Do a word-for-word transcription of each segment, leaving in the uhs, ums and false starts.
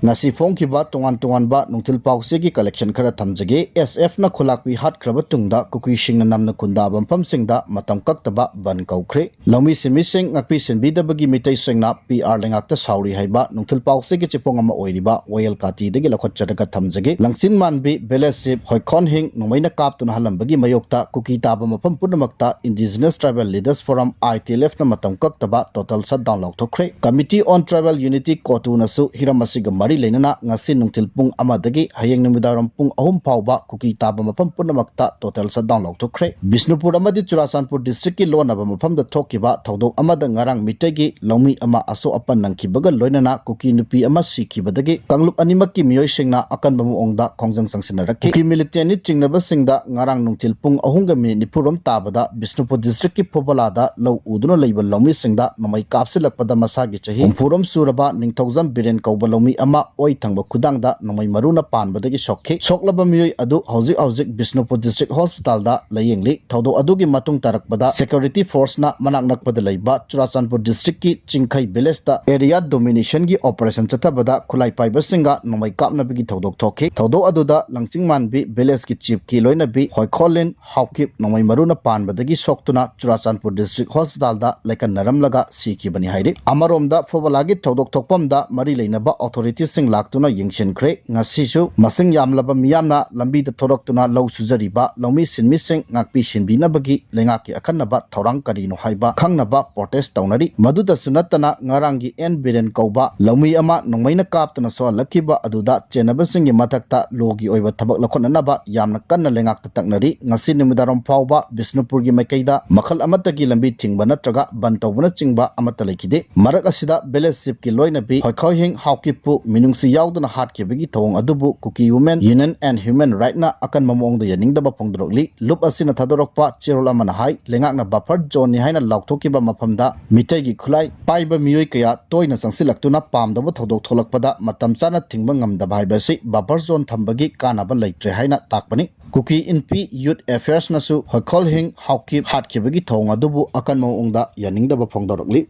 ꯉꯁꯤ ꯐꯣꯡꯈꯤꯕ ꯇꯣꯉꯥꯟ ꯇꯣꯉꯥꯟꯕ ꯅꯨꯡꯊꯤꯜ ꯄꯥꯎꯆꯦꯒꯤ collection ꯈꯔ ꯊꯝꯖꯒꯦ꯫ ꯑꯦꯁ ꯑꯦꯐꯅ ꯈꯨꯂꯥꯛꯄꯤ ꯍꯥꯠꯈ꯭ꯔꯕ ꯇꯨꯡꯗ ꯀꯨꯀꯤꯁꯤꯡꯅ ꯅꯝꯅ ꯈꯨꯟꯗꯥꯕ ꯃꯐꯝꯁꯤꯡꯗ ꯃꯇꯝ ꯀꯛꯇꯕ ꯕꯟ ꯀꯧꯈ꯭ꯔꯦ꯫ ꯂꯧꯃꯤ ꯁꯤꯟꯃꯤꯁꯤꯡ ꯉꯥꯛꯄꯤ ꯁꯦꯟꯕꯤꯗꯕꯒꯤ ꯃꯤꯇꯩꯁꯤꯡꯅ ꯄꯤ ꯑꯥꯔ ꯂꯩꯉꯥꯛꯇ ꯁꯥꯎꯔꯤ ꯍꯥꯏꯕ ꯅꯨꯡꯊꯤꯜ ꯄꯥꯎꯆꯦꯒꯤ ꯆꯦꯐꯣꯡ ꯑꯃ ꯑꯣꯏꯔꯤꯕ ꯋꯥꯌꯦꯜ ꯀꯥꯇꯤꯗꯒꯤ ꯂꯧꯈꯠꯆꯔꯒ ꯊꯝꯖꯒꯦ꯫ ꯂꯪꯆꯤꯟ ꯃꯥꯟꯕꯤ village chief ꯍꯣꯏꯈꯣꯟ ꯍꯤꯡ ꯅꯣꯡꯃꯩꯅ ꯀꯥꯞꯇꯨꯅ ꯍꯜꯂꯝꯕꯒꯤ ꯃꯥꯌꯣꯛꯇ ꯀꯨꯀꯤ ꯇꯥꯕ ꯃꯐꯝ ꯄꯨꯝꯅꯃꯛꯇ Indigenous Tribal Leaders Forum, I T L F ꯅ ꯃꯇꯝ ꯀꯛꯇꯕ total shutdown ꯂꯥꯎꯊꯣꯛꯈ꯭ꯔꯦ꯫ Committee on Tribal Unity, ꯀꯣꯇꯨꯅꯁꯨ ꯍꯤꯔꯝ ꯑꯁꯤꯒ ꯃꯔꯤ ꯂꯩꯅꯅ ꯉꯁꯤ ꯅꯨꯡꯊꯤꯜ ꯄꯨꯡ ꯑꯃꯗꯒꯤ ꯍꯌꯦꯡ ꯅꯨꯃꯤꯗꯥꯡꯋꯥꯏꯔꯝ ꯄꯨꯡ ꯑꯍꯨꯝ ꯐꯥꯎꯕ ꯀꯨꯀꯤ ꯇꯥꯕ ꯃꯐꯝ ꯄꯨꯝꯅꯃꯛꯇ total shutdown ꯂꯥꯎꯊꯣꯛꯈ꯭ꯔꯦ꯫ ꯕꯤꯁꯅꯨꯄꯨꯔ ꯑꯃꯗꯤ ꯆꯨꯔꯥꯆꯥꯟꯄꯨꯔ district ꯀꯤ ꯂꯣꯟꯅꯕ ꯃꯐꯝꯗ ꯊꯣꯛꯈꯤꯕ ꯊꯧꯗꯣꯛ ꯑꯃꯗ ꯉꯔꯥꯡ ꯃꯤꯇꯩꯒꯤ ꯂꯧꯃꯤ ꯑꯃ ꯑꯁꯣꯛ ꯑꯄꯟ ꯅꯪꯈꯤꯕꯒ ꯂꯣꯏꯅꯅ ꯀꯨꯀꯤ ꯅꯨꯄꯤ ꯑꯃ ꯁꯤꯈꯤꯕꯗꯒꯤ ꯀꯥꯡꯂꯨꯞ ꯑꯅꯤꯃꯛꯀꯤ ꯃꯤꯑꯣꯏꯁꯤꯡꯅ ꯑꯀꯟꯕ ꯃꯑꯣꯡꯗ ꯈꯣꯡꯖꯪ ꯆꯪꯁꯤꯟꯅꯔꯛꯈꯤ꯫ ꯀꯨꯀꯤ militant ꯅ ꯆꯤꯡꯅꯕꯁꯤꯡꯗ ꯉꯔꯥꯡ ꯅꯨꯡꯊꯤꯜ ꯄꯨꯡ ꯑꯍꯨꯝꯒ minute ꯅꯤꯐꯨꯔꯣꯝ ꯇꯥꯕꯗ ꯕꯤꯁꯅꯨꯄꯨꯔ district ꯀꯤ ꯐꯨꯕꯂꯥꯗ ꯂꯧ ꯎꯗꯨꯅ ꯂꯩꯕ ꯂꯧꯃꯤꯁꯤꯡꯗ ꯅꯣꯡꯃꯩ ꯀꯥꯞꯁꯤꯜꯂꯛꯄꯗ ꯃꯁꯥꯒꯤ ꯆꯍꯤ ꯍꯨꯝꯐꯨꯔꯣꯝ ꯁꯨꯔꯕ ꯅꯤꯡꯊꯧꯖꯝ ꯕꯤꯔꯦꯟ ꯀꯧꯕ ꯂꯧꯃꯤ ꯑꯃ ꯑꯣꯏ ꯊꯪꯕ ꯈꯨꯗꯥꯡꯗ ꯅꯣꯡꯃꯩ ꯃꯔꯨꯅ ꯄꯥꯟꯕꯗꯒꯤ ꯁꯣꯛꯈꯤ꯫ ꯁꯣꯛꯂꯕ ꯃꯤꯑꯣꯏ ꯑꯗꯨ ꯍꯧꯖꯤꯛ ꯍꯧꯖꯤꯛ ꯕꯤꯁꯅꯨꯄꯨꯔ district hospital ꯗ ꯂꯥꯌꯦꯡꯂꯤ꯫ ꯊꯧꯗꯣꯛ ꯑꯗꯨꯒꯤ ꯃꯇꯨꯡ ꯇꯥꯔꯛꯄꯗ security force ꯅ ꯃꯅꯥꯛ ꯅꯛꯄꯗ ꯂꯩꯕ ꯆꯨꯔꯥꯆꯥꯟꯄꯨꯔ district ꯀꯤ ꯆꯤꯡꯈꯩ village ꯇ area domination ꯒꯤ operation ꯆꯠꯊꯕꯗ ꯈꯨꯠꯂꯥꯏ ꯄꯥꯏꯕꯁꯤꯡꯒ ꯅꯣꯡꯃꯩ ꯀꯥꯞꯅꯕꯒꯤ ꯊꯧꯗꯣꯛ ꯊꯣꯛꯈꯤ꯫ ꯊꯧꯗꯣꯛ ꯑꯗꯨꯗ ꯂꯪꯆꯤꯡꯃꯥꯟꯕꯤ village ꯀꯤ chief ꯀꯤ ꯂꯣꯏꯅꯕꯤ ꯍꯣꯏꯈꯣꯂꯤꯟ ꯍꯥꯎꯀꯤꯞ ꯅꯣꯡꯃꯩ ꯃꯔꯨꯅ ꯄꯥꯟꯕꯗꯒꯤ ꯁꯣꯛꯇꯨꯅ ꯆꯨꯔꯥꯆꯥꯟꯄꯨꯔ district hospital ꯗ ꯂꯥꯏꯀꯠꯅꯔꯝꯂꯒ ꯁꯤꯈꯤꯕꯅꯤ ꯍꯥꯏꯔꯤ꯫ ꯑꯃꯔꯣꯝꯗ ꯐꯨꯕꯂꯥꯒꯤ ꯊꯧꯗꯣꯛ ꯊꯣꯛꯐꯝꯗ ꯃꯔꯤ ꯂꯩꯅꯕ authority ꯁꯤꯡ ꯂꯥꯛꯇꯨꯅ ꯌꯦꯡꯁꯤꯟꯈ꯭ꯔꯦ꯫ ꯉꯁꯤꯁꯨ ꯃꯁꯤꯡ ꯌꯥꯝꯂꯕ ꯃꯤꯌꯥꯝꯅ ꯂꯝꯕꯤꯗ ꯊꯣꯔꯛꯇꯨꯅ ꯂꯧ ꯁꯨꯖꯔꯤꯕ ꯂꯧꯃꯤ ꯁꯤꯟꯃꯤꯁꯤꯡ ꯉꯥꯛꯄꯤ ꯁꯦꯟꯕꯤꯅꯕꯒꯤ ꯂꯩꯉꯥꯛꯀꯤ ꯑꯈꯟꯅꯕ ꯊꯧꯔꯥꯡ ꯀꯔꯤꯅꯣ ꯍꯥꯏꯕ ꯈꯪꯅꯕ protest ꯇꯧꯅꯔꯤ꯫ ꯃꯗꯨꯗꯁꯨ ꯅꯠꯇꯅ ꯉꯔꯥꯡꯒꯤ ꯑꯦꯟ ꯕꯤꯔꯦꯟ ꯀꯧꯕ ꯂꯧꯃꯤ ꯑꯃ ꯅꯣꯡꯃꯩꯅ ꯀꯥꯞꯇꯨꯅ ꯁꯣꯛꯍꯜꯂꯛꯈꯤꯕ ꯑꯗꯨꯗ ꯆꯦꯟꯅꯕꯁꯤꯡꯒꯤ ꯃꯊꯛꯇ law ꯒꯤ ꯑꯣꯏꯕ ꯊꯕꯛ ꯂꯧꯈꯠꯅꯅꯕ ꯌꯥꯝꯅ ꯀꯟꯅ ꯂꯩꯉꯥꯛꯇ ꯇꯛꯅꯔꯤ꯫ ꯉꯁꯤ ꯅꯨꯃꯤꯗꯥꯡꯋꯥꯏꯔꯝ ꯐꯥꯎꯕ ꯕꯤꯁꯅꯨꯄꯨꯔꯒꯤ ꯃꯥꯏꯀꯩꯗ ꯃꯈꯜ ꯑꯃꯠꯇꯒꯤ ꯂꯝꯕꯤ ꯊꯤꯡꯕ ꯅꯠꯇ꯭ꯔꯒ ꯕꯟ ꯇꯧꯕꯅꯆꯤꯡꯕ ꯑꯃꯠꯇ ꯂꯩꯈꯤꯗꯦ꯫ ꯃꯔꯛ ꯑꯁꯤꯗ village chief ꯀꯤ ꯂꯣꯏꯅꯕꯤ ꯍꯣꯏꯈꯣꯏꯍꯤꯡ ꯍꯥꯎꯀꯤꯞꯄꯨ ꯃꯤꯅꯨꯡꯁꯤ ꯌꯥꯎꯗꯅ ꯍꯥꯠꯈꯤꯕꯒꯤ ꯊꯧꯑꯣꯡ ꯑꯗꯨꯕꯨ Kuki Women Union and Human Right ꯅ ꯑꯀꯟꯕ ꯃꯑꯣꯡꯗ ꯌꯥꯅꯤꯡꯗꯕ ꯐꯣꯡꯗꯣꯔꯛꯂꯤ꯫ ꯂꯨꯞ ꯑꯁꯤꯅ ꯊꯥꯗꯣꯔꯛꯄ ꯆꯦꯔꯣꯜ ꯑꯃꯅ ꯍꯥꯏ, ꯂꯩꯉꯥꯛꯅ buffer zone ꯅꯤ ꯍꯥꯏꯅ ꯂꯥꯎꯊꯣꯛꯈꯤꯕ ꯃꯐꯝꯗ ꯃꯤꯇꯩꯒꯤ ꯈꯨꯠꯂꯥꯏ ꯄꯥꯏꯕ ꯃꯤꯑꯣꯏ ꯀꯌꯥ ꯇꯣꯏꯅ ꯆꯪꯁꯤꯜꯂꯛꯇꯨꯅ ꯄꯥꯝꯗꯕ ꯊꯧꯗꯣꯛ ꯊꯣꯛꯂꯛꯄꯗ ꯃꯇꯝ ꯆꯥꯅ ꯊꯤꯡꯕ ꯉꯝꯗꯕ ꯍꯥꯏꯕ ꯑꯁꯤ buffer zone ꯊꯝꯕꯒꯤ ꯀꯥꯟꯅꯕ ꯂꯩꯇ꯭ꯔꯦ ꯍꯥꯏꯅ ꯇꯥꯛꯄꯅꯤ꯫ ꯀꯨꯀꯤ ꯏꯟꯄꯤ Youth Affairs ꯅꯁꯨ ꯍꯣꯏꯈꯣꯜꯍꯤꯡ ꯍꯥꯎꯀꯤꯞ ꯍꯥꯠꯈꯤꯕꯒꯤ ꯊꯧꯑꯣꯡ ꯑꯗꯨꯕꯨ ꯑꯀꯟꯕ ꯃꯑꯣꯡꯗ ꯌꯥꯅꯤꯡꯗꯕ ꯐꯣꯡꯗꯣꯔꯛꯂꯤ꯫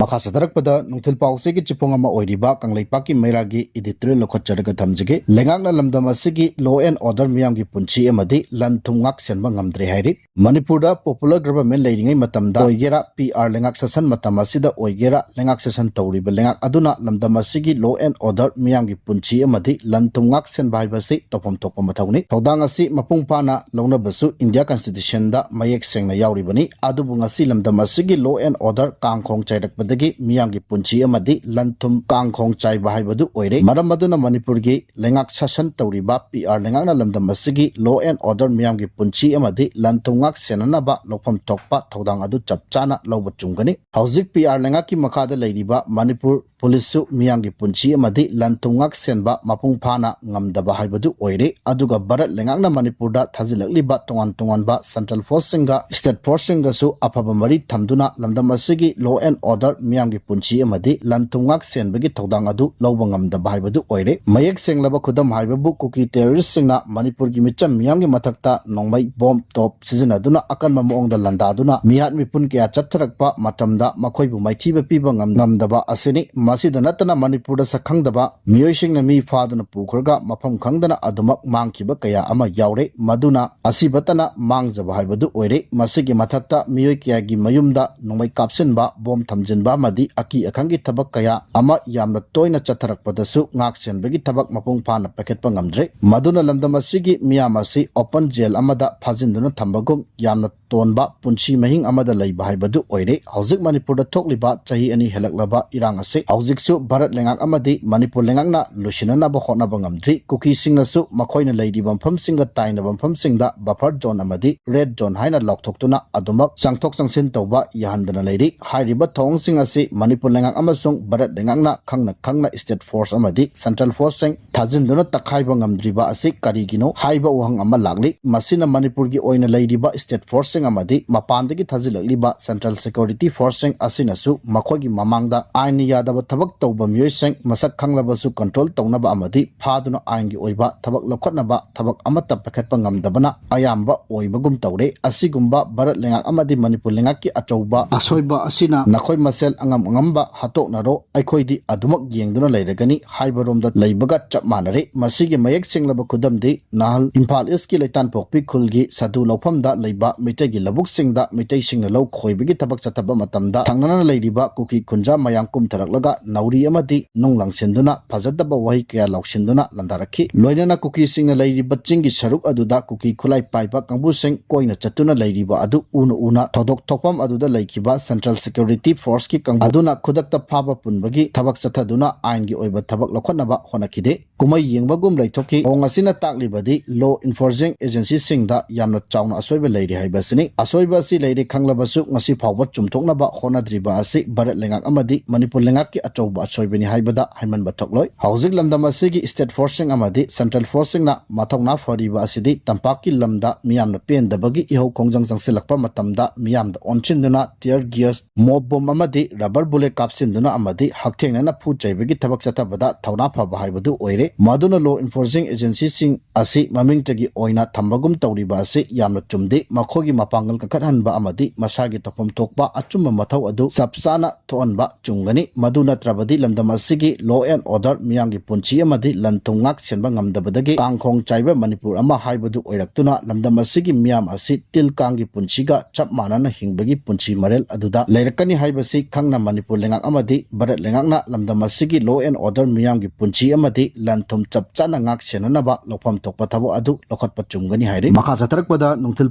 ꯃꯈꯥ ꯆꯠꯊꯔꯛꯄꯗ ꯅꯨꯡꯊꯤꯜ ꯄꯥꯎꯆꯦꯒꯤ ꯆꯤꯐꯣꯡ ꯑꯃ ꯑꯣꯏꯔꯤꯕ ꯀꯪꯂꯩꯄꯥꯛꯀꯤ ꯃꯩꯔꯥꯒꯤ editorial ꯂꯧꯈꯠꯆꯔꯒ ꯊꯝꯖꯒꯦ꯫ ꯂꯩꯉꯥꯛꯅ ꯂꯝꯗꯝ ꯑꯁꯤꯒꯤ law and order, ꯃꯤꯌꯥꯝꯒꯤ ꯄꯨꯟꯁꯤ ꯑꯃꯗꯤ ꯂꯟ ꯊꯨꯝ ꯉꯥꯛ ꯁꯦꯟꯕ ꯉꯝꯗ꯭ꯔꯦ ꯍꯥꯏꯔꯤ꯫ ꯃꯅꯤꯄꯨꯔꯗ popular government ꯂꯩꯔꯤꯉꯩ ꯃꯇꯝꯗ ꯑꯣꯏꯒꯦꯔꯥ, P R ꯂꯩꯉꯥꯛ ꯁꯥꯁꯟ ꯃꯇꯝ ꯑꯁꯤꯗ ꯑꯣꯏꯒꯦꯔꯥ, ꯂꯩꯉꯥꯛ ꯁꯥꯁꯟ ꯇꯧꯔꯤꯕ ꯂꯩꯉꯥꯛ ꯑꯗꯨꯅ ꯂꯝꯗꯝ ꯑꯁꯤꯒꯤ law and order, ꯃꯤꯌꯥꯝꯒꯤ ꯄꯨꯟꯁꯤ ꯑꯃꯗꯤ ꯂꯟ ꯊꯨꯝ ꯉꯥꯛ ꯁꯦꯟꯕ ꯍꯥꯏꯕꯁꯤ ꯇꯧꯐꯝ ꯊꯣꯛꯄ ꯃꯊꯧꯅꯤ꯫ ꯊꯧꯗꯥꯡ ꯑꯁꯤ ꯃꯄꯨꯡ ꯐꯥꯅ ꯂꯧꯅꯕꯁꯨ India Constitution ꯗ ꯃꯌꯦꯛ ꯁꯦꯡꯅ ꯌꯥꯎꯔꯤꯕꯅꯤ꯫ ꯑꯗꯨꯕꯨ ꯉꯁꯤ ꯂꯝꯗꯝ ꯑꯁꯤꯒꯤ law and order ꯀꯥꯡꯈꯣꯡ ꯆꯥꯏꯔꯛꯄꯗꯒꯤ ꯃꯤꯌꯥꯝꯒꯤ ꯄꯨꯟꯁꯤ ꯑꯃꯗꯤ ꯂꯟ ꯊꯨꯝ ꯀꯥꯡꯈꯣꯡ ꯆꯥꯏꯕ ꯍꯥꯏꯕꯗꯨ ꯑꯣꯏꯔꯦ꯫ ꯃꯔꯝ ꯑꯗꯨꯅ ꯃꯅꯤꯄꯨꯔꯒꯤ ꯂꯩꯉꯥꯛ ꯁꯥꯁꯟ ꯇꯧꯔꯤꯕ P R ꯂꯩꯉꯥꯛꯅ ꯂꯝꯗꯝ ꯑꯁꯤꯒꯤ law and order, ꯃꯤꯌꯥꯝꯒꯤ ꯄꯨꯟꯁꯤ ꯑꯃꯗꯤ ꯂꯟ ꯊꯨꯝ ꯉꯥꯛ ꯁꯦꯟꯅꯅꯕ ꯂꯧꯐꯝ ꯊꯣꯛꯄ ꯊꯧꯗꯥꯡ ꯑꯗꯨ ꯆꯞ ꯆꯥꯅ ꯂꯧꯕ ꯆꯨꯝꯒꯅꯤ꯫ ꯍꯧꯖꯤꯛ P R ꯂꯩꯉꯥꯛꯀꯤ ꯃꯈꯥꯗ ꯂꯩꯔꯤꯕ ꯃꯅꯤꯄꯨꯔ ꯄꯨꯂꯤꯁꯁꯨ ꯃꯤꯌꯥꯝꯒꯤ ꯄꯨꯟꯁꯤ ꯑꯃꯗꯤ ꯂꯟ ꯊꯨꯝ ꯉꯥꯛ ꯁꯦꯟꯕ ꯃꯄꯨꯡ ꯐꯥꯅ ꯉꯝꯗꯕ ꯍꯥꯏꯕꯗꯨ ꯑꯣꯏꯔꯦ꯫ ꯑꯗꯨꯒ ꯚꯥꯔꯠ ꯂꯩꯉꯥꯛꯅ ꯃꯅꯤꯄꯨꯔꯗ ꯊꯥꯖꯤꯜꯂꯛꯂꯤꯕ ꯇꯣꯉꯥꯟ ꯇꯣꯉꯥꯟꯕ central force ꯁꯤꯡꯒ state force ꯁꯤꯡꯒꯁꯨ ꯑꯐꯕ ꯃꯔꯤ ꯊꯝꯗꯨꯅ ꯂꯝꯗꯝ ꯑꯁꯤꯒꯤ law and order, ꯃꯤꯌꯥꯝꯒꯤ ꯄꯨꯟꯁꯤ ꯑꯃꯗꯤ ꯂꯟ ꯊꯨꯝ ꯉꯥꯛ ꯁꯦꯟꯕꯒꯤ ꯊꯧꯗꯥꯡ ꯑꯗꯨ ꯂꯧꯕ ꯉꯝꯗꯕ ꯍꯥꯏꯕꯗꯨ ꯑꯣꯏꯔꯦ꯫ ꯃꯌꯦꯛ ꯁꯦꯡꯂꯕ ꯈꯨꯗꯝ ꯍꯥꯏꯕꯕꯨ ꯀꯨꯀꯤ terrorist ꯁꯤꯡꯅ ꯃꯅꯤꯄꯨꯔꯒꯤ ꯃꯤꯆꯝ ꯃꯤꯌꯥꯝꯒꯤ ꯃꯊꯛꯇ ꯅꯣꯡꯃꯩ, bomb, ꯇꯣꯞ ꯁꯤꯖꯤꯟꯅꯗꯨꯅ ꯑꯀꯟꯕ ꯃꯑꯣꯡꯗ ꯂꯥꯟꯗꯥꯗꯨꯅ ꯃꯤꯍꯥꯠ ꯃꯤꯄꯨꯟ ꯀꯌꯥ ꯆꯠꯊꯔꯛꯄ ꯃꯇꯝꯗ ꯃꯈꯣꯏꯕꯨ ꯃꯥꯏꯊꯤꯕ ꯄꯤꯕ ꯉꯝ-, ꯉꯝꯗꯕ ꯑꯁꯤꯅꯤ꯫ ꯃꯁꯤꯗ ꯅꯠꯇꯅ ꯃꯅꯤꯄꯨꯔꯗ ꯁꯛꯈꯪꯗꯕ ꯃꯤꯑꯣꯏꯁꯤꯡꯅ ꯃꯤ ꯐꯥꯗꯨꯅ ꯄꯨꯈ꯭ꯔꯒ ꯃꯐꯝ ꯈꯪꯗꯅ ꯑꯗꯨꯃꯛ ꯃꯥꯡꯈꯤꯕ ꯀꯌꯥ ꯑꯃ ꯌꯥꯎꯔꯦ꯫ ꯃꯗꯨꯅ ꯑꯁꯤꯕꯇꯅ ꯃꯥꯡꯖꯕ ꯍꯥꯏꯕꯗꯨ ꯑꯣꯏꯔꯦ꯫ ꯃꯁꯤꯒꯤ ꯃꯊꯛꯇ ꯃꯤꯑꯣꯏ ꯀꯌꯥꯒꯤ ꯃꯌꯨꯝꯗ ꯅꯣꯡꯃꯩ ꯀꯥꯞꯁꯤꯟꯕ, bomb ꯊꯝꯖꯤꯟꯕ ꯑꯃꯗꯤ ꯑꯀꯤ ꯑꯈꯪꯒꯤ ꯊꯕꯛ ꯀꯌꯥ ꯑꯃ ꯌꯥꯝꯅ ꯇꯣꯏꯅ ꯆꯠꯊꯔꯛꯄꯗꯁꯨ ꯉꯥꯛ ꯁꯦꯟꯕꯒꯤ ꯊꯕꯛ ꯃꯄꯨꯡ ꯐꯥꯅ ꯄꯥꯏꯈꯠꯄ ꯉꯝꯗ꯭ꯔꯦ꯫ ꯃꯗꯨꯅ ꯂꯝꯗꯝ ꯑꯁꯤꯒꯤ ꯃꯤꯌꯥꯝ ꯑꯁꯤ open jail ꯑꯃꯗ ꯐꯥꯖꯤꯟꯗꯨꯅ ꯊꯝꯕꯒꯨꯝ ꯌꯥꯝꯅ ꯇꯣꯟꯕ ꯄꯨꯟꯁꯤ ꯃꯍꯤꯡ ꯑꯃꯗ ꯂꯩꯕ ꯍꯥꯏꯕꯗꯨ ꯑꯣꯏꯔꯦ꯫ ꯍꯧꯖꯤꯛ ꯃꯅꯤꯄꯨꯔꯗ ꯊꯣꯛꯂꯤꯕ ꯆꯍꯤ ꯑꯅꯤ ꯍꯦꯜꯂꯛꯂꯕ ꯏꯔꯥꯡ ꯑꯁꯤ ꯍꯧꯖꯤꯛꯁꯨ ꯚꯥꯔꯠ ꯂꯩꯉꯥꯛ ꯑꯃꯗꯤ ꯃꯅꯤꯄꯨꯔ ꯂꯩꯉꯥꯛꯅ ꯂꯣꯏꯁꯤꯟꯅꯅꯕ ꯍꯣꯠꯅꯕ ꯉꯝꯗ꯭ꯔꯤ꯫ ꯀꯨꯀꯤꯁꯤꯡꯅꯁꯨ ꯃꯈꯣꯏꯅ ꯂꯩꯔꯤꯕ ꯃꯐꯝꯁꯤꯡꯒ ꯇꯥꯏꯅꯕ ꯃꯐꯝꯁꯤꯡꯗ buffer zone ꯑꯃꯗꯤ red zone ꯍꯥꯏꯅ ꯂꯥꯎꯊꯣꯛꯇꯨꯅ ꯑꯗꯨꯃꯛ ꯆꯪꯊꯣꯛ ꯆꯪꯁꯤꯟ ꯇꯧꯕ ꯌꯥꯍꯟꯗꯅ ꯂꯩꯔꯤ꯫ ꯍꯥꯏꯔꯤꯕ ꯊꯧꯑꯣꯡꯁꯤꯡ ꯑꯁꯤ ꯃꯅꯤꯄꯨꯔ ꯂꯩꯉꯥꯛ ꯑꯃꯁꯨꯡ ꯚꯥꯔꯠ ꯂꯩꯉꯥꯛꯅ ꯈꯪꯅ ꯈꯪꯅ state force ꯑꯃꯗꯤ central force ꯁꯤꯡ ꯊꯥꯖꯤꯟꯗꯨꯅ ꯇꯛꯈꯥꯏꯕ ꯉꯝꯗ꯭ꯔꯤꯕ ꯑꯁꯤ ꯀꯔꯤꯒꯤꯅꯣ ꯍꯥꯏꯕ ꯋꯥꯍꯪ ꯑꯃ ꯂꯥꯛꯂꯤ꯫ ꯃꯁꯤꯅ ꯃꯅꯤꯄꯨꯔꯒꯤ ꯑꯣꯏꯅ ꯂꯩꯔꯤꯕ state force ꯑꯃꯗꯤ ꯃꯄꯥꯟꯗꯒꯤ ꯊꯥꯖꯤꯜꯂꯛꯂꯤꯕ Central Security Forceꯁꯤꯡ ꯑꯁꯤꯅꯁꯨ ꯃꯈꯣꯏꯒꯤ ꯃꯃꯥꯡꯗ ꯑꯥꯏꯟꯅ ꯌꯥꯗꯕ ꯊꯕꯛ ꯇꯧꯕ ꯃꯤꯑꯣꯏꯁꯤꯡ ꯃꯁꯛ ꯈꯪꯂꯕꯁꯨ control ꯇꯧꯅꯕ ꯑꯃꯗꯤ ꯐꯥꯗꯨꯅ ꯑꯥꯏꯟꯒꯤ ꯑꯣꯏꯕ ꯊꯕꯛ ꯂꯧꯈꯠꯅꯕ ꯊꯕꯛ ꯑꯃꯠꯇ ꯄꯥꯏꯈꯠꯄ ꯉꯝꯗꯕꯅ ꯑꯌꯥꯝꯕ ꯑꯣꯏꯕꯒꯨꯝ ꯇꯧꯔꯦ꯫ ꯑꯁꯤꯒꯨꯝꯕ ꯚꯥꯔꯠ ꯂꯩꯉꯥꯛ ꯑꯃꯗꯤ ꯃꯅꯤꯄꯨꯔ ꯂꯩꯉꯥꯛꯀꯤ ꯑꯆꯧꯕ ꯑꯁꯣꯏꯕ ꯑꯁꯤꯅ ꯅꯈꯣꯏ ꯃꯁꯦꯜ ꯑꯉꯝ ꯑꯉꯝꯕ ꯍꯥꯠꯇꯣꯛꯅꯔꯣ, ꯑꯩꯈꯣꯏꯗꯤ ꯑꯗꯨꯃꯛ ꯌꯦꯡꯗꯨꯅ ꯂꯩꯔꯒꯅꯤ ꯍꯥꯏꯕꯔꯣꯝꯗ ꯂꯩꯕꯒ ꯆꯞ ꯃꯥꯟꯅꯔꯦ꯫ ꯃꯁꯤꯒꯤ ꯃꯌꯦꯛ ꯁꯦꯡꯂꯕ ꯈꯨꯗꯝꯗꯤ ꯅꯍꯥꯜ ꯏꯝꯐꯥꯜ ꯏꯁꯀꯤ ꯂꯩꯇꯥꯟꯄꯣꯛꯄꯤ ꯈꯨꯜꯒꯤ ꯁꯥꯗꯨ ꯂꯧꯐꯝꯗ ꯂꯩꯕ ꯃꯤꯇꯩꯒꯤ ꯂꯧꯕꯨꯛꯁꯤꯡꯗ ꯃꯤꯇꯩꯁꯤꯡꯅ ꯂꯧ ꯈꯣꯏꯕꯒꯤ ꯊꯕꯛ ꯆꯠꯊꯕ ꯃꯇꯝꯗ ꯊꯪꯅꯅ ꯂꯩꯔꯤꯕ ꯀꯨꯀꯤ ꯈꯨꯟꯖꯥ ꯃꯌꯥꯝ ꯀꯨꯝꯊꯔꯛꯂꯒ ꯅꯥꯎꯔꯤ ꯑꯃꯗꯤ ꯅꯨꯡ ꯂꯪꯁꯤꯟꯗꯨꯅ ꯐꯖꯗꯕ ꯋꯥꯍꯩ ꯀꯌꯥ ꯂꯧꯁꯤꯟꯗꯨꯅ ꯂꯥꯟꯗꯥꯔꯛꯈꯤ꯫ ꯂꯣꯏꯅꯅ ꯀꯨꯀꯤꯁꯤꯡꯅ ꯂꯩꯔꯤꯕ ꯆꯤꯡꯒꯤ ꯁꯔꯨꯛ ꯑꯗꯨꯗ ꯀꯨꯀꯤ ꯈꯨꯠꯂꯥꯏ ꯄꯥꯏꯕ ꯀꯥꯡꯕꯨꯁꯤꯡ ꯀꯣꯏꯅ ꯆꯠꯇꯨꯅ ꯂꯩꯔꯤꯕ ꯑꯗꯨ ꯎꯅ ꯎꯅ ꯊꯧꯗꯣꯛ ꯊꯣꯛꯐꯝ ꯑꯗꯨꯗ ꯂꯩꯈꯤꯕ Central Security Forceꯀꯤ ꯀꯥꯡꯕꯨ ꯑꯗꯨꯅ ꯈꯨꯗꯛꯇ ꯐꯥꯕ ꯄꯨꯟꯕꯒꯤ ꯊꯕꯛ ꯆꯠꯊꯗꯨꯅ ꯑꯥꯏꯟꯒꯤ ꯑꯣꯏꯕ ꯊꯕꯛ ꯂꯧꯈꯠꯅꯕ ꯍꯣꯠꯅꯈꯤꯗꯦ꯫ ꯀꯨꯝꯍꯩ ꯌꯦꯡꯕꯒꯨꯝ ꯂꯩꯊꯣꯛꯈꯤ꯫ ꯊꯧꯑꯣꯡ ꯑꯁꯤꯅ ꯇꯥꯛꯂꯤꯕꯗꯤ law enforcing agencyꯁꯤꯡꯗ ꯌꯥꯝꯅ ꯆꯥꯎꯅ ꯑꯁꯣꯏꯕ ꯂꯩꯔꯤ ꯍꯥꯏꯕꯁꯤꯅꯤ꯫ ꯑꯁꯣꯏꯕ ꯑꯁꯤ ꯂꯩꯔꯦ ꯈꯪꯂꯕꯁꯨ ꯉꯁꯤ ꯐꯥꯎꯕ ꯆꯨꯝꯊꯣꯛꯅꯕ ꯍꯣꯠꯅꯗ꯭ꯔꯤꯕ ꯑꯁꯤ ꯚꯥꯔꯠ ꯂꯩꯉꯥꯛ ꯑꯃꯗꯤ ꯃꯅꯤꯄꯨꯔ ꯂꯩꯉꯥꯛꯀꯤ ꯑꯆꯧꯕ ꯑꯁꯣꯏꯕꯅꯤ ꯍꯥꯏꯕꯗ ꯍꯥꯏꯃꯟꯕ ꯊꯣꯛꯂꯣꯏ꯫ ꯍꯧꯖꯤꯛ ꯂꯝꯗꯝ ꯑꯁꯤꯒꯤ state forceꯁꯤꯡ ꯑꯃꯗꯤ Central Forceꯁꯤꯡꯅ ꯃꯊꯧꯅꯥ ꯐꯔꯤꯕ ꯑꯁꯤꯗꯤ ꯇꯝꯄꯥꯛꯀꯤ ꯂꯝꯗ ꯃꯤꯌꯥꯝꯅ ꯄꯦꯟꯗꯕꯒꯤ ꯏꯍꯧ ꯈꯣꯡꯖꯪ ꯆꯪꯁꯤꯜꯂꯛꯄ ꯃꯇꯝꯗ ꯃꯤꯌꯥꯝꯗ ꯑꯣꯟꯁꯤꯟꯗꯨꯅ tear gas, mob bomb ꯑꯃꯗꯤ rubber bullet ꯀꯥꯞꯁꯤꯟꯗꯨꯅ ꯑꯃꯗꯤ ꯍꯛꯊꯦꯡꯅꯅ ꯐꯨ ꯆꯩꯕꯒꯤ ꯊꯕꯛ ꯆꯠꯊꯕꯗ ꯊꯧꯅꯥ ꯐꯕ ꯍꯥꯏꯕꯗꯨ ꯑꯣꯏꯔꯦ꯫ ꯃꯗꯨꯅ law enforcing agencyꯁꯤꯡ ꯑꯁꯤ ꯃꯃꯤꯡꯇꯒꯤ ꯑꯣꯏꯅ ꯊꯝꯕꯒꯨꯝ ꯇꯧꯔꯤꯕ ꯑꯁꯤ ꯌꯥꯝꯅ ꯆꯨꯝꯗꯦ꯫ ꯃꯈꯣꯏꯒꯤ ꯃꯄꯥꯡꯒꯜ ꯀꯟꯈꯠꯍꯟꯕ ꯑꯃꯗꯤ ꯃꯁꯥꯒꯤ ꯇꯧꯐꯝ ꯊꯣꯛꯄ ꯑꯆꯨꯝꯕ ꯃꯊꯧ ꯑꯗꯨ ꯆꯞ ꯆꯥꯅ ꯊꯣꯛꯍꯟꯕ ꯆꯨꯝꯒꯅꯤ꯫ ꯃꯗꯨ ꯅꯠꯇ꯭ꯔꯕꯗꯤ ꯂꯝꯗꯝ ꯑꯁꯤꯒꯤ law and order, ꯃꯤꯌꯥꯝꯒꯤ ꯄꯨꯟꯁꯤ ꯑꯃꯗꯤ ꯂꯟ ꯊꯨꯝ ꯉꯥꯛ ꯁꯦꯟꯕ ꯉꯝꯗꯕꯗꯒꯤ ꯀꯥꯡꯈꯣꯡ ꯆꯥꯏꯕ ꯃꯅꯤꯄꯨꯔ ꯑꯃ ꯍꯥꯏꯕꯗꯨ ꯑꯣꯏꯔꯛꯇꯨꯅ ꯂꯝꯗꯝ ꯑꯁꯤꯒꯤ ꯃꯤꯌꯥꯝ ꯑꯁꯤ ꯇꯤꯜ ꯀꯥꯡꯒꯤ ꯄꯨꯟꯁꯤꯒ ꯆꯞ ꯃꯥꯟꯅꯅ ꯍꯤꯡꯕꯒꯤ ꯄꯨꯟꯁꯤ ꯃꯔꯦꯜ ꯑꯗꯨꯗ ꯂꯩꯔꯛꯀꯅꯤ ꯍꯥꯏꯕꯁꯤ ꯈꯪꯅ ꯃꯅꯤꯄꯨꯔ ꯂꯩꯉꯥꯛ ꯑꯃꯗꯤ ꯚꯥꯔꯠ ꯂꯩꯉꯥꯛꯅ ꯂꯝꯗꯝ ꯑꯁꯤꯒꯤ law and order, ꯃꯤꯌꯥꯝꯒꯤ ꯄꯨꯟꯁꯤ ꯑꯃꯗꯤ ꯂꯟ ꯊꯨꯝ ꯆꯞ ꯆꯥꯅ ꯉꯥꯛ ꯁꯦꯟꯅꯅꯕ ꯂꯧꯐꯝ ꯊꯣꯛꯄ ꯊꯕꯛ ꯑꯗꯨ ꯂꯧꯈꯠꯄ ꯆꯨꯝꯒꯅꯤ ꯍꯥꯏꯔꯤ꯫ ꯃꯈꯥ ꯆꯠꯊꯔꯛꯄꯗ ꯅꯨꯡꯊꯤꯜ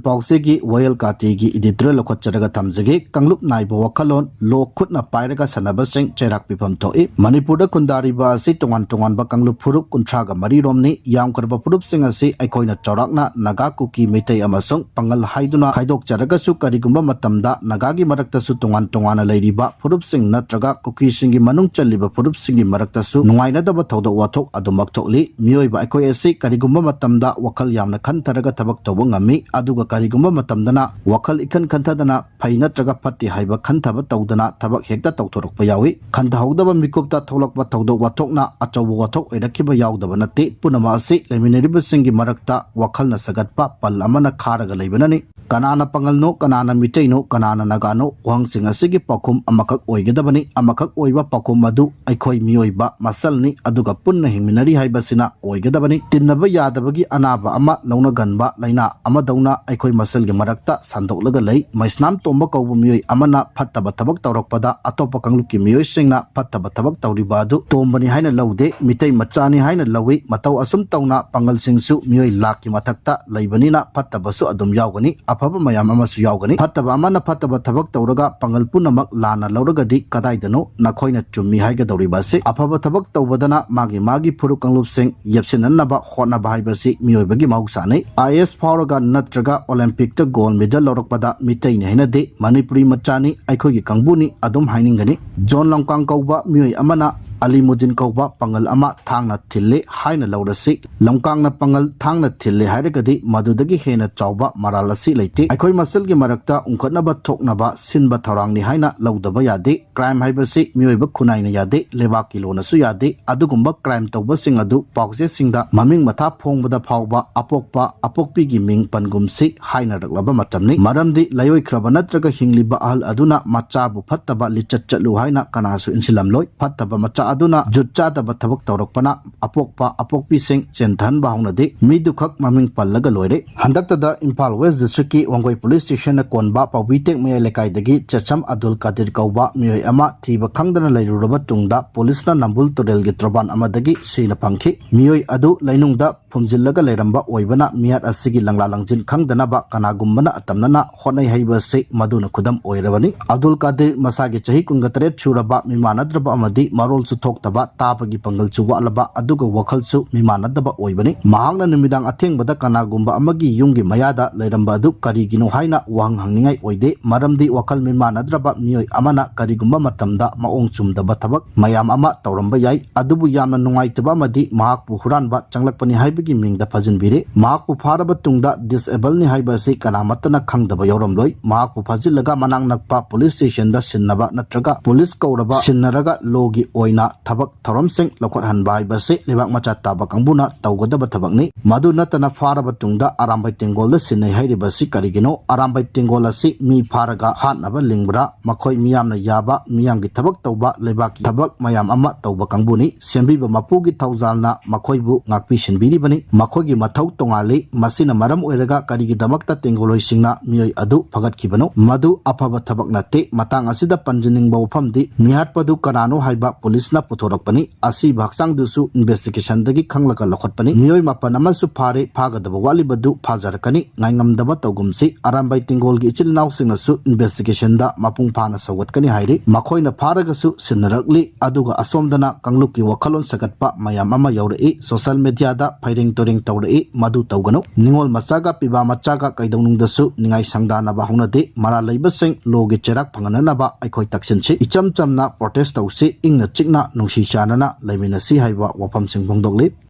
ꯄꯥꯎꯆꯦꯒꯤ ꯋꯥꯌꯦꯜ ꯀꯥꯇꯤꯒꯤ editorial ꯂꯧꯈꯠꯆꯔꯒ ꯊꯝꯖꯒꯦ꯫ ꯀꯥꯡꯂꯨꯞ ꯅꯥꯏꯕ ꯋꯥꯈꯜꯂꯣꯟ, law ꯈꯨꯠꯅ ꯄꯥꯏꯔꯒ ꯁꯥꯟꯅꯕꯁꯤꯡ ꯆꯩꯔꯥꯛ ꯄꯤꯐꯝ ꯊꯣꯛꯏ꯫ ꯃꯅꯤꯄꯨꯔꯗ ꯈꯨꯟꯗꯥꯔꯤꯕ ꯑꯁꯤ ꯇꯣꯉꯥꯟ ꯇꯣꯉꯥꯟꯕ ꯀꯥꯡꯂꯨꯞ ꯐꯨꯔꯨꯞ ꯀꯨꯟꯊ꯭ꯔꯥꯒ ꯃꯔꯤꯔꯣꯝꯅꯤ꯫ ꯌꯥꯝꯈ꯭ꯔꯕ ꯐꯨꯔꯨꯞꯁꯤꯡ ꯑꯁꯤ ꯑꯩꯈꯣꯏꯅ ꯆꯥꯎꯔꯥꯛꯅ ꯅꯥꯒꯥ, ꯀꯨꯀꯤ, ꯃꯩꯇꯩ ꯑꯃꯁꯨꯡ ꯄꯥꯉꯜ ꯍꯥꯏꯗꯨꯅ ꯈꯥꯏꯗꯣꯛꯆꯔꯒꯁꯨ ꯀꯔꯤꯒꯨꯝꯕ ꯃꯇꯝꯗ ꯅꯥꯒꯥꯒꯤ ꯃꯔꯛꯇꯁꯨ ꯇꯣꯉꯥꯟ ꯇꯣꯉꯥꯟꯅ ꯂꯩꯔꯤꯕ ꯐꯨꯔꯨꯞꯁꯤꯡ ꯅꯠꯇ꯭ꯔꯒ ꯀꯨꯀꯤꯁꯤꯡꯒꯤ ꯃꯅꯨꯡ ꯆꯜꯂꯤꯕ ꯐꯨꯔꯨꯞꯁꯤꯡꯒꯤ ꯃꯔꯛꯇꯁꯨ ꯅꯨꯡꯉꯥꯏꯅꯗꯕ ꯊꯧꯗꯣꯛ ꯋꯥꯊꯣꯛ ꯑꯗꯨꯃꯛ ꯊꯣꯛꯂꯤ꯫ ꯃꯤꯑꯣꯏꯕ ꯑꯩꯈꯣꯏ ꯑꯁꯤ ꯀꯔꯤꯒꯨꯝꯕ ꯃꯇꯝꯗ ꯋꯥꯈꯜ ꯌꯥꯝꯅ ꯈꯟꯊꯔꯒ ꯊꯕꯛ ꯇꯧꯕ ꯉꯝꯃꯤ, ꯑꯗꯨꯒ ꯀꯔꯤꯒꯨꯝꯕ ꯃꯇꯝꯗꯅ ꯋꯥꯈꯜ ꯏꯈꯟ ꯈꯟꯊꯗꯅ ꯐꯩ ꯅꯠꯇ꯭ꯔꯒ ꯐꯠꯇꯦ ꯍꯥꯏꯕ ꯈꯟꯊꯕ ꯇꯧꯗꯅ ꯊꯕꯛ ꯍꯦꯛꯇ ꯇꯧꯊꯣꯔꯛꯄ ꯌꯥꯎꯏ꯫ ꯈꯟꯊꯍꯧꯗꯕ ꯃꯤꯀꯨꯞꯇ ꯊꯣꯛꯂꯛꯄ ꯊꯧꯗꯣꯛ ꯋꯥꯊꯣꯛꯅ ꯑꯆꯧꯕ ꯋꯥꯊꯣꯛ ꯑꯣꯏꯔꯛꯈꯤꯕ ꯌꯥꯎꯗꯕ ꯅꯠꯇꯦ꯫ ꯄꯨꯝꯅꯃꯛ ꯑꯁꯤ ꯂꯩꯃꯤꯟꯅꯔꯤꯕꯁꯤꯡꯒꯤ ꯃꯔꯛꯇ ꯋꯥꯈꯜꯅ ꯁꯥꯒꯠꯄ ꯄꯜ ꯑꯃꯅ ꯈꯥꯔꯒ ꯂꯩꯕꯅꯅꯤ꯫ ꯀꯅꯥꯅ ꯄꯥꯉꯜꯅꯣ, ꯀꯅꯥꯅ ꯃꯤꯇꯩꯅꯣ, ꯀꯅꯥꯅ ꯅꯥꯒꯥꯅꯣ, ꯋꯥꯍꯪꯁꯤꯡ ꯑꯁꯤꯒꯤ ꯄꯥꯎꯈꯨꯝ ꯑꯃꯈꯛ ꯑꯣꯏꯒꯗꯕꯅꯤ꯫ ꯑꯃꯈꯛ ꯑꯣꯏꯕ ꯄꯥꯎꯈꯨꯝ ꯑꯗꯨ ꯑꯩꯈꯣꯏ ꯃꯤꯑꯣꯏꯕ ꯃꯁꯜꯅꯤ, ꯑꯗꯨꯒ ꯄꯨꯟꯅ ꯍꯤꯡꯃꯤꯟꯅꯔꯤ ꯍꯥꯏꯕꯁꯤꯅ ꯑꯣꯏꯒꯗꯕꯅꯤ꯫ ꯇꯤꯟꯅꯕ ꯌꯥꯗꯕꯒꯤ ꯑꯅꯥꯕ ꯑꯃ ꯂꯧꯅꯒꯟꯕ ꯂꯥꯏꯅꯥ ꯑꯃꯗꯧꯅ ꯑꯩꯈꯣꯏ ꯃꯁꯦꯜꯒꯤ ꯃꯔꯛꯇ ꯁꯟꯗꯣꯛꯂꯒ ꯂꯩ꯫ ꯃꯩꯁꯅꯥꯝ ꯇꯣꯝꯕ ꯀꯧꯕ ꯃꯤꯑꯣꯏ ꯑꯃꯅ ꯐꯠꯇꯕ ꯊꯕꯛ ꯇꯧꯔꯛꯄꯗ ꯑꯇꯣꯞꯄ ꯀꯥꯡꯂꯨꯞꯀꯤ ꯃꯤꯑꯣꯏꯁꯤꯡꯅ ꯐꯠꯇꯕ ꯊꯕꯛ ꯇꯧꯔꯤꯕ ꯑꯗꯨ ꯇꯣꯝꯕꯅꯤ ꯍꯥꯏꯅ ꯂꯧꯗꯦ, ꯃꯤꯇꯩ ꯃꯆꯥꯅꯤ ꯍꯥꯏꯅ ꯂꯧꯏ꯫ ꯃꯇꯧ ꯑꯁꯨꯝ ꯇꯧꯅ ꯄꯥꯡꯒꯜꯁꯤꯡꯁꯨ ꯃꯤꯑꯣꯏ ꯂꯥꯛꯀꯤ ꯃꯊꯛꯇ ꯂꯩꯕꯅꯤꯅ ꯐꯠꯇꯕꯁꯨ ꯑꯗꯨꯝ ꯌꯥꯎꯒꯅꯤ, ꯑꯐꯕ ꯃꯌꯥꯝ ꯑꯃꯁꯨ ꯌꯥꯎꯒꯅꯤ꯫ ꯐꯠꯇꯕ ꯑꯃꯅ ꯐꯠꯇꯕ ꯊꯕꯛ ꯇꯧꯔꯒ ꯄꯥꯡꯒꯜ ꯄꯨꯝꯅꯃꯛ ꯂꯥꯟꯅ ꯂꯧꯔꯒꯗꯤ ꯀꯗꯥꯏꯗꯅꯣ ꯅꯈꯣꯏꯅ ꯆꯨꯝꯃꯤ ꯍꯥꯏꯒꯗꯧꯔꯤꯕ ꯑꯁꯤ? ꯑꯐꯕ ꯊꯕꯛ ꯇꯧꯕꯗꯅ ꯃꯥꯒꯤ ꯃꯥꯒꯤ ꯐꯨꯔꯨꯞ ꯀꯥꯡꯂꯨꯞꯁꯤꯡ ꯌꯦꯞꯁꯤꯟꯅꯅꯕ ꯍꯣꯠꯅꯕ ꯍꯥꯏꯕꯁꯤ ꯃꯤꯑꯣꯏꯕꯒꯤ ꯃꯍꯧꯁꯥꯅꯤ꯫ ꯑꯥꯏ ꯑꯦ ꯑꯦꯁ ꯐꯥꯎꯔꯒ ꯅꯠꯇ꯭ꯔꯒ ꯑꯣꯂꯦꯝꯄꯤꯛꯇ ꯒꯣꯜ ꯃꯦꯗꯜ ꯂꯧꯔꯛꯄꯗ ꯃꯤꯇꯩꯅꯤ ꯍꯥꯏꯅꯗꯦ, ꯃꯅꯤꯄꯨꯔꯤ ꯃꯆꯥꯅꯤ, ꯑꯩꯈꯣꯏꯒꯤ ꯀꯥꯡꯕꯨꯅꯤ ꯑꯗꯨꯝ ꯍꯥꯏꯅꯤꯡꯒꯅꯤ꯫ ꯖꯣꯟ ꯂꯝꯀꯥꯡ ꯀꯧꯕ ꯃꯤꯑꯣꯏ ꯑꯃꯅ ꯑꯂꯤꯃꯨꯗꯤꯟ ꯀꯧꯕ ꯄꯥꯡꯒꯜ ꯑꯃ ꯊꯥꯡꯅ ꯊꯤꯜꯂꯦ ꯍꯥꯏꯅ ꯂꯧꯔꯁꯤ꯫ ꯂꯝꯀꯥꯡꯅ ꯄꯥꯡꯒꯜ ꯊꯥꯡꯅ ꯊꯤꯜꯂꯦ ꯍꯥꯏꯔꯒꯗꯤ ꯃꯗꯨꯗꯒꯤ ꯍꯦꯟꯅ ꯆꯥꯎꯕ ꯃꯔꯥꯜ ꯑꯁꯤ ꯂꯩꯇꯦ꯫ ꯑꯩꯈꯣꯏ ꯃꯁꯦꯜꯒꯤ ꯃꯔꯛꯇ ꯎꯪꯈꯠꯅꯕ ꯊꯣꯛꯅꯕ ꯁꯤꯟꯕ ꯊꯧꯔꯥꯡꯅꯤ ꯍꯥꯏꯅ ꯂꯧꯗꯕ ꯌꯥꯗꯦ꯫ ꯀ꯭ꯔꯥꯏꯝ ꯍꯥꯏꯕꯁꯤ ꯃꯤꯑꯣꯏꯕ ꯈꯨꯟꯅꯥꯏꯅ ꯌꯥꯗꯦ, ꯂꯩꯕꯥꯛꯀꯤ ꯂꯣꯅꯁꯨ ꯌꯥꯗꯦ꯫ ꯑꯗꯨꯒꯨꯝꯕ ꯀ꯭ꯔꯥꯏꯝ ꯇꯧꯕꯁꯤꯡ ꯑꯗꯨ ꯄꯥꯎꯆꯦꯁꯤꯡꯗ ꯃꯃꯤꯡ ꯃꯊꯥ ꯐꯣꯡꯕꯗ ꯐꯥꯎꯕ ꯑꯄꯣꯛꯄ ꯑꯄꯣꯛꯄꯤꯒꯤ ꯃꯤꯡ ꯄꯟꯒꯨꯝꯁꯤ ꯍꯥꯏꯅꯔꯛꯂꯕ ꯃꯇꯝꯅꯤ꯫ ꯃꯔꯝꯗꯤ ꯂꯩꯑꯣꯏꯈ꯭ꯔꯕ ꯅꯠꯇ꯭ꯔꯒ ꯍꯤꯡꯂꯤꯕ ꯑꯍꯜ ꯑꯗꯨꯅ ꯃꯆꯥꯕꯨ ꯐꯠꯇꯕ ꯂꯤꯆꯠ ꯆꯠꯂꯨ ꯍꯥꯏꯅ ꯀꯅꯥꯁꯨ ꯏꯟꯁꯤꯜꯂꯝꯂꯣꯏ꯫ ꯐꯠꯇꯕ ꯃꯆꯥ ꯑꯗꯨꯅ ꯖꯨꯠ ꯆꯥꯗꯕ ꯊꯕꯛ ꯇꯧꯔꯛꯄꯅ ꯑꯄꯣꯛꯄ ꯑꯄꯣꯛꯄꯤꯁꯤꯡ ꯆꯦꯟꯊꯍꯟꯕ ꯍꯧꯅꯗꯦ꯫ ꯃꯤꯗꯨꯈꯛ ꯃꯃꯤꯡ ꯄꯜꯂꯒ ꯂꯣꯏꯔꯦ꯫ ꯍꯟꯗꯛꯇꯗ ꯏꯝꯐꯥꯜ ꯋꯦꯁ ꯗꯤꯁꯇ꯭ꯔꯤꯛꯀꯤ ꯋꯥꯡꯒꯣꯏ ꯄꯨꯂꯤꯁ ꯁ꯭ꯇꯦꯁꯟꯅ ꯀꯣꯟꯕ ꯄꯥꯎꯕꯤꯇꯦꯛ ꯃꯌꯥꯏ ꯂꯩꯀꯥꯏꯗꯒꯤ ꯆꯦꯁꯝ ꯑꯕꯗꯨꯜ ꯀꯥꯗꯤꯔ ꯀꯧꯕ ꯃꯤꯑꯣꯏ ꯑꯃ ꯊꯤꯕ ꯈꯪꯗꯅ ꯂꯩꯔꯨꯔꯕ ꯇꯨꯡꯗ ꯄꯨꯂꯤꯁꯅ ꯅꯝꯕꯨꯜ ꯇꯨꯔꯦꯜꯒꯤ ꯇꯣꯔꯕꯥꯟ ꯑꯃꯗꯒꯤ ꯁꯤꯅ ꯐꯪꯈꯤ꯫ ꯃꯤꯑꯣꯏ ꯑꯗꯨ ꯂꯩꯅꯨꯡꯗ ꯐꯨꯝꯖꯤꯜꯂꯒ ꯂꯩꯔꯝꯕ ꯑꯣꯏꯕꯅ ꯃꯤꯍꯥꯠ ꯑꯁꯤꯒꯤ ꯂꯪꯂꯥ ꯂꯪꯖꯤꯟ ꯈꯪꯗꯅꯕ ꯀꯅꯥꯒꯨꯝꯕꯅ ꯑꯇꯝꯅꯅ ꯍꯣꯠꯅꯩ ꯍꯥꯏꯕ ꯑꯁꯤ ꯃꯗꯨꯅ ꯈꯨꯗꯝ ꯑꯣꯏꯔꯕꯅꯤ꯫ ꯑꯕꯗꯨꯜ ꯀꯥꯗꯤꯔ ꯃꯁꯥꯒꯤ ꯆꯍꯤ ꯀꯨꯟꯒ ꯇꯔꯦꯠ ꯁꯨꯔꯕ ꯃꯤꯃꯥꯟꯅꯗ꯭ꯔꯕ ꯑꯃꯗꯤ ꯃꯔꯣꯜꯁꯨ ꯊꯣꯛꯇꯕ, ꯇꯥꯕꯒꯤ ꯄꯥꯡꯒꯜꯁꯨ ꯋꯥꯠꯂꯕ, ꯑꯗꯨꯒ ꯋꯥꯈꯜꯁꯨ ꯃꯤꯃꯥꯟꯅꯗꯕ ꯑꯣꯏꯕꯅꯤ꯫ ꯃꯍꯥꯛꯅ ꯅꯨꯃꯤꯗꯥꯡ ꯑꯊꯦꯡꯕꯗ ꯀꯅꯥꯒꯨꯝꯕ ꯑꯃꯒꯤ ꯌꯨꯝꯒꯤ ꯃꯌꯥꯗ ꯂꯩꯔꯝꯕ ꯑꯗꯨ ꯀꯔꯤꯒꯤꯅꯣ ꯍꯥꯏꯅ ꯋꯥꯍꯪ ꯍꯪꯅꯤꯡꯉꯥꯏ ꯑꯣꯏꯗꯦ, ꯃꯔꯝꯗꯤ ꯋꯥꯈꯜ ꯃꯤꯃꯥꯟꯅꯗ꯭ꯔꯕ ꯃꯤꯑꯣꯏ ꯑꯃꯅ ꯀꯔꯤꯒꯨꯝꯕ ꯃꯇꯝꯗ ꯃꯑꯣꯡ ꯆꯨꯝꯗꯕ ꯊꯕꯛ ꯃꯌꯥꯝ ꯑꯃ ꯇꯧꯔꯝꯕ ꯌꯥꯏ꯫ ꯑꯗꯨꯕꯨ ꯌꯥꯝꯅ ꯅꯨꯡꯉꯥꯏꯇꯕ ꯑꯃꯗꯤ ꯃꯍꯥꯛꯄꯨ ꯍꯨꯔꯥꯟꯕ ꯆꯪꯂꯛꯄꯅꯤ ꯍꯥꯏꯕꯒꯤ ꯃꯤꯡꯗ ꯐꯥꯖꯤꯟꯕꯤꯔꯦ꯫ ꯃꯍꯥꯛꯄꯨ ꯐꯥꯔꯕ ꯇꯨꯡꯗ ꯗꯤꯁꯑꯦꯕꯜꯅꯤ ꯍꯥꯏꯕ ꯑꯁꯤ ꯀꯅꯥꯃꯠꯇꯅ ꯈꯪꯗꯕ ꯌꯥꯎꯔꯝꯂꯣꯏ꯫ ꯃꯍꯥꯛꯄꯨ ꯐꯥꯖꯤꯜꯂꯒ ꯃꯅꯥꯛ ꯅꯛꯄ ꯄꯨꯂꯤꯁ ꯁ꯭ꯇꯦꯁꯟꯗ ꯁꯤꯟꯅꯕ ꯅꯠꯇ꯭ꯔꯒ ꯄꯨꯂꯤꯁ ꯀꯧꯔꯕ ꯁꯤꯟꯅꯔꯒ ꯂꯣꯒꯤ ꯑꯣꯏꯅ ꯊꯕꯛ ꯊꯧꯔꯝꯁꯤꯡ ꯂꯧꯈꯠꯍꯟꯕ ꯍꯥꯏꯕꯁꯤ ꯂꯩꯕꯥꯛ ꯃꯆꯥ ꯇꯥꯕ ꯀꯥꯡꯕꯨꯅ ꯇꯧꯒꯗꯕ ꯊꯕꯛꯅꯤ꯫ ꯃꯗꯨ ꯅꯠꯇꯅ ꯐꯥꯔꯕ ꯇꯨꯡꯗ ꯑꯔꯥꯝꯕꯥꯏ ꯇꯦꯡꯒꯣꯜꯗ ꯁꯤꯟꯅꯩ ꯍꯥꯏꯔꯤꯕꯁꯤ ꯀꯔꯤꯒꯤꯅꯣ? ꯑꯔꯥꯝꯕꯥꯏ ꯇꯦꯡꯒꯣꯜ ꯑꯁꯤ ꯃꯤ ꯐꯥꯔꯒ ꯍꯥꯠꯅꯕ ꯂꯤꯡꯕ꯭ꯔꯥ? ꯃꯈꯣꯏ ꯃꯤꯌꯥꯝꯅ ꯌꯥꯕ, ꯃꯤꯌꯥꯝꯒꯤ ꯊꯕꯛ ꯇꯧꯕ, ꯂꯩꯕꯥꯛꯀꯤ ꯊꯕꯛ ꯃꯌꯥꯝ ꯑꯃ ꯇꯧꯕ ꯀꯥꯡꯕꯨꯅꯤ꯫ ꯁꯦꯝꯕꯤꯕ ꯃꯄꯨꯒꯤ ꯊꯧꯖꯥꯜꯅ ꯃꯈꯣꯏꯕꯨ ꯉꯥꯛꯄꯤ ꯁꯦꯟꯕꯤꯔꯤꯕꯅꯤ꯫ ꯃꯈꯣꯏꯒꯤ ꯃꯊꯧ ꯇꯣꯉꯥꯜꯂꯤ꯫ ꯃꯁꯤꯅ ꯃꯔꯝ ꯑꯣꯏꯔꯒ ꯀꯔꯤꯒꯤꯗꯃꯛꯇ ꯇꯦꯡꯒꯣꯜꯍꯣꯏꯁꯤꯡꯅ ꯃꯤꯑꯣꯏ ꯑꯗꯨ ꯐꯒꯠꯈꯤꯕꯅꯣ? ꯃꯗꯨ ꯑꯐꯕ ꯊꯕꯛ ꯅꯠꯇꯦ꯫ ꯃꯇꯥꯡ ꯑꯁꯤꯗ ꯄꯟꯖꯅꯤꯡꯕ ꯋꯥꯐꯝꯗꯤ, ꯃꯤꯍꯥꯠꯄꯗꯨ ꯀꯅꯥꯅꯣ ꯍꯥꯏꯕ ꯄꯨꯂꯤꯁꯅ ꯄꯨꯊꯣꯔꯛꯄꯅꯤ꯫ ꯑꯁꯤꯕ ꯍꯛꯆꯥꯡꯗꯨꯁꯨ ꯏꯟꯚꯦꯁꯇꯤꯒꯦꯁꯟꯗꯒꯤ ꯈꯪꯂꯒ ꯂꯧꯈꯠꯄꯅꯤ꯫ ꯃꯤꯑꯣꯏ ꯃꯥꯄꯟ ꯑꯃꯁꯨ ꯐꯥꯔꯦ, ꯐꯥꯒꯗꯕ ꯋꯥꯠꯂꯤꯕꯗꯨ ꯐꯥꯖꯔꯛꯀꯅꯤ꯫ ꯉꯥꯏꯉꯝꯗꯕ ꯇꯧꯒꯨꯝꯁꯤ꯫ ꯑꯔꯥꯝꯕꯥꯏ ꯇꯦꯡꯒꯣꯜꯒꯤ ꯏꯆꯤꯜ ꯏꯅꯥꯎꯁꯤꯡꯅꯁꯨ ꯏꯟꯚꯦꯁꯇꯤꯒꯦꯁꯟꯗ ꯃꯄꯨꯡ ꯐꯥꯅ ꯁꯧꯒꯠꯀꯅꯤ ꯍꯥꯏꯔꯤ꯫ ꯃꯈꯣꯏꯅ ꯐꯥꯔꯒꯁꯨ ꯁꯤꯟꯅꯔꯛꯂꯤ꯫ ꯑꯗꯨꯒ ꯑꯁꯣꯝꯗꯅ ꯀꯥꯡꯂꯨꯞꯀꯤ ꯋꯥꯈꯜꯂꯣꯟ ꯁꯥꯒꯠꯄ ꯃꯌꯥꯝ ꯑꯃ ꯌꯥꯎꯔꯛꯏ꯫ ꯁꯣꯁꯦꯜ ꯃꯦꯗꯤꯌꯥꯗ ꯐꯩꯔꯦꯡ ꯇꯨꯔꯦꯡ ꯇꯧꯔꯛꯏ꯫ ꯃꯗꯨ ꯇꯧꯒꯅꯨ꯫ ꯅꯤꯉꯣꯜ ꯃꯆꯥꯒ ꯄꯤꯕꯥ ꯃꯆꯥꯒ ꯀꯩꯗꯧꯅꯨꯡꯗꯁꯨ ꯅꯤꯡꯉꯥꯏ ꯁꯪꯗꯥꯅꯕ ꯍꯧꯅꯗꯦ꯫ ꯃꯔꯥꯜ ꯂꯩꯕꯁꯤꯡ ꯂꯣꯒꯤ ꯆꯩꯔꯥꯛ ꯐꯪꯍꯟꯅꯅꯕ ꯑꯩꯈꯣꯏ ꯇꯛꯁꯤꯟꯁꯤ꯫ ꯏꯆꯝ ꯆꯝꯅ ꯄ꯭ꯔꯣꯇꯦꯁ ꯇꯧꯁꯤ꯫ ꯏꯪꯅ ꯆꯤꯛꯅ ꯅꯨꯡꯁꯤ ꯆꯥꯟꯅꯅ ꯂꯩꯃꯤꯟꯅꯁꯤ ꯍꯥꯏꯕ ꯋꯥꯐꯝꯁꯤꯡ ꯐꯣꯡꯗꯣꯛꯂꯤ꯫